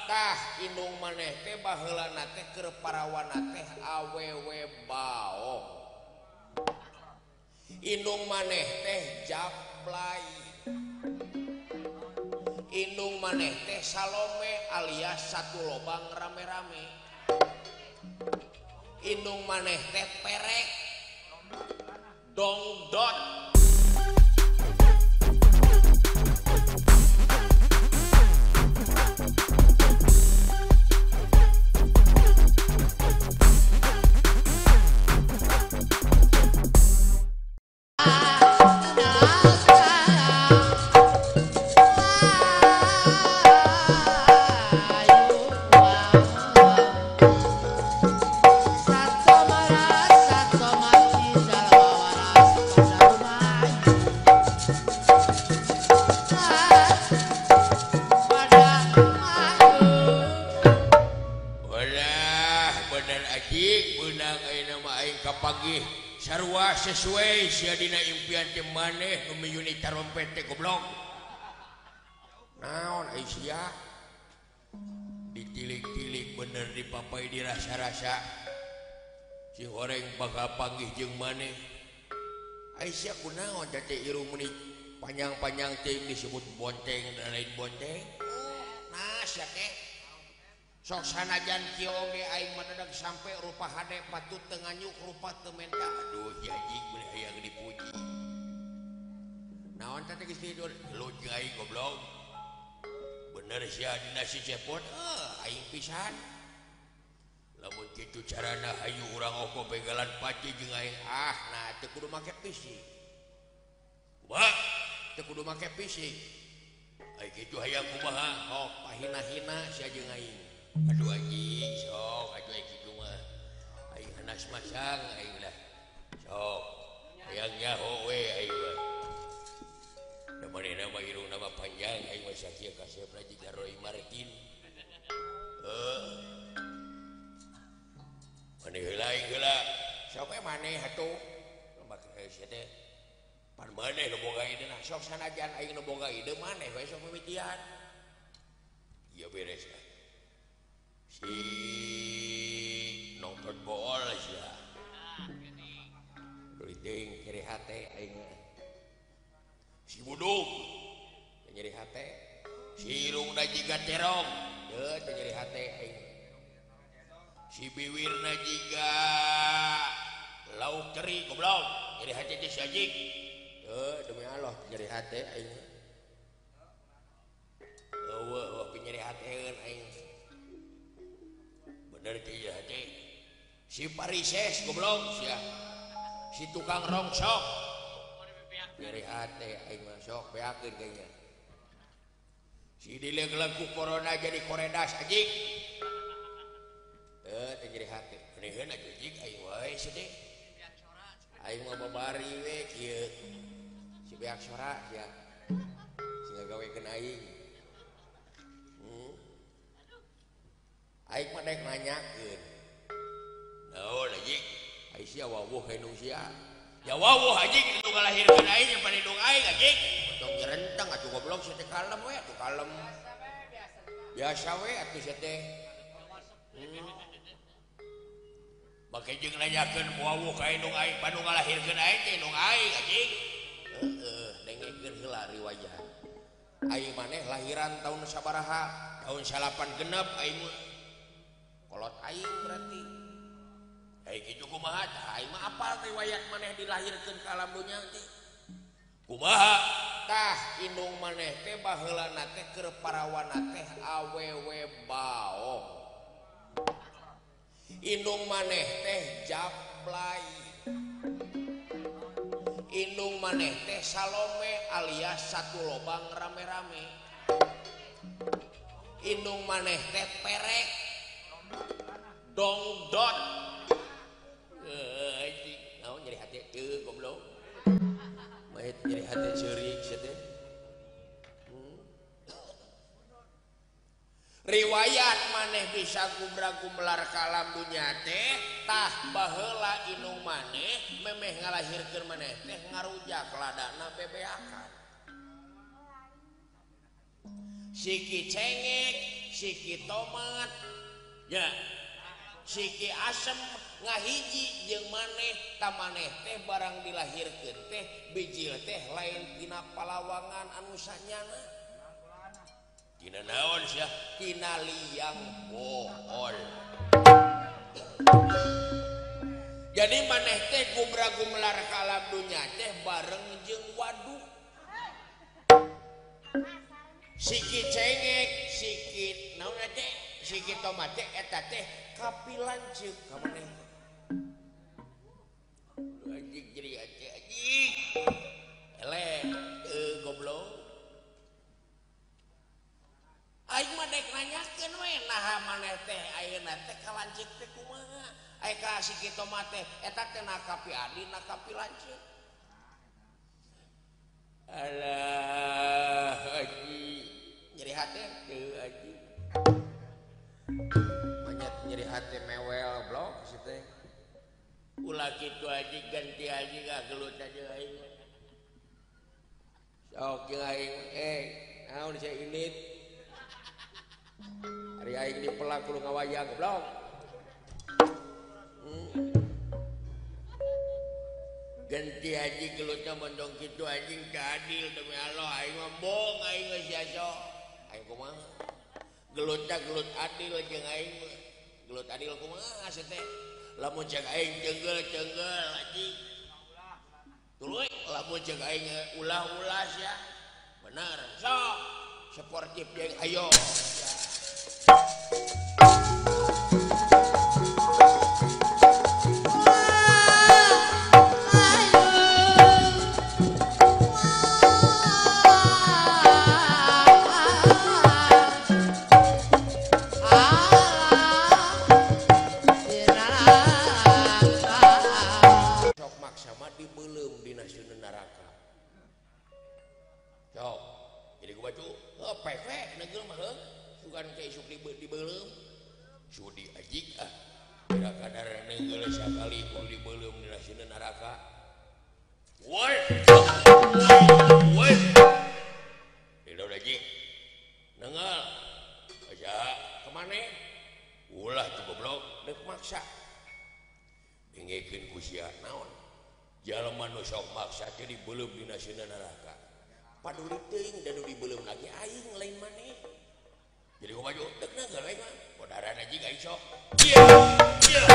Tah indung maneh teh baheulana teh keur parawana teh awewe baong. Indung maneh teh jablay. Indung maneh teh Salome alias satu lobang rame-rame. Indung maneh teh perek dongdot. Sesuai sia dina impian teh maneh nu miyuni tarompet teh goblok. Naon ai sia? Ditilik-tilik bener dipapai dirasa-rasa. Si horeng bakal panggih jeung maneh. Ai sia kunaon teh irung meuni panjang-panjang teh disebut bonteng dan lain bonteng. Nah sia teh sok sanajan kieu oge aing mah sampai rupa hade patut teu nganyuk rupa teu menta. Aduh jajik bener hayang dipuji. Naon teh geus tidur gelut jeung aing goblok. Bener sia dina si cepot aing pisan. Lamun kitu carana hayu urang oko begalan paci jeung aing ah nah teu kudu make fisik. Kumaha? Teu kudu make fisik. Ai kitu hayang kumaha? Hok pahina-hina sia jeung aing. Aduh anjing sok aduh kitu mah aing hanas masang aing lah sok hayang nyaho we aing mah da manehna mah irungna mah panjang aing mah sakieu kasepna jiga Roy Martin heuh maneh heula aing heula sok we maneh atuh make sia teh pan maneh nu boga ide nah sok sanajan aing nu boga ide maneh we sok mimitian ieu beres lah. Si nonton bool sia. Duiting nyeri hate aing. Si budung nyeri hate. Si irungna jiga terong, teu nyeri hate aing. Si biwirna jiga lauk teri goblok, nyeri hate teh si anjing. Teu demi Allah nyeri hate aing. Eueuh nyeri hateun aing. Bener teh hate. Si parises goblok sia. Si tukang rongsok. Nyeri hate aing mah sok beakeun kayaknya. Si dileug-leug ku corona jadi koredas anjing. Teu nyeri hate. Meureun anjing aing wae sedih. Aing mah babari we kieu. Si beak sora sia. Si ngagawekeun aing. Aing mah daek nanyakeun. Naon anjing? Ai sia wawuh ka indung sia. Ya wawuh anjing nu ngalahirkeun aing jeung panindung aing anjing. Tong nyerentang atuh goblok sia teh kalem we atuh kalem. Biasa we atuh sia teh. Make jeung nanyakeun wawuh ka indung aing panu ngalahirkeun aing teh indung aing anjing. Heeh, dengekeun heula riwayat. Aing maneh lahiran tahun sabaraha? Tahun 9 genep aing mah. Kolot aing berarti. Ai kitu kumaha tah aing mah apal riwayat maneh dilahirkeun ka alam dunya teh. Kumaha? Tah indung maneh teh baheulana teh keur parawana teh awewe baong. Indung maneh teh jablay. Indung maneh teh Salome alias satu lobang rame-rame. Indung maneh teh perek dongdot. Anjing naon nyeri hate teu goblok. Mah nyeri hate ceurik sia teh. Riwayat maneh bisa gumra-gumlar ka alam dunya teh tah baheula indung maneh memeh ngalahirkeun maneh teh ngarujak ladana bebeakan. Si Ki Cengek, siki tomat ya siki asem ngahiji jeung maneh tamaneh teh barang dilahirkeun teh bijil teh lain tina palawangan anu sanyana tina naon sia tina liang bohol. Jadi maneh teh gubra gumelar ka alam dunya teh bareng jeung waduk siki cengek siki naon teh siki tomat teh eta teh kapi lanceuk ka maneh. Anjing jadi anjing eleh goblok. Aing mah dek nanyakeun we naha maneh teh ayeuna teh ka lanceuk teh kumaha aya ka siki tomat teh eta teh na kapi adi na kapi lanceuk. Alah anjing nyeri hate teu anjing manyet nyeri hate mewel blok si teh ulah kitu anjing ganti anjing ah gelut aja aing sok jeung aing naon sia indit ari aing dipelak kudu ngawayang goblok. Ganti anjing gelutna mondong kitu anjing teu adil demi Allah aing mah bohong aing geus sia aing kumaha gelutna gelut adil jeung aing mah gelut adil kumaha sia teh lamun cek aing ceungeul-ceungeul anjing tuluy lamun cek aing ulah-ulah sia bener sok sportif jeung ayo. Sok maksa mah dibeuleum dina sieun neraka. Sok jadi ku baju heuh pewe negeul mah heuh sugan ke isuk dibeuleum sudi ajik ah kira kadar negeul sakali kudu dibeuleum dina sieun neraka. Woi woi tidak lagi nengal aja kemana ulah tuh goblok dek maksa dengekeun ku sia naon jalma nu sok maksa teh dibeuleum dina sieun neraka paduli teuing da nu dibeuleum lagi aing lain maneh jadi ku maju dek nengal aing mah bodaran aja ga iso. Iya iya.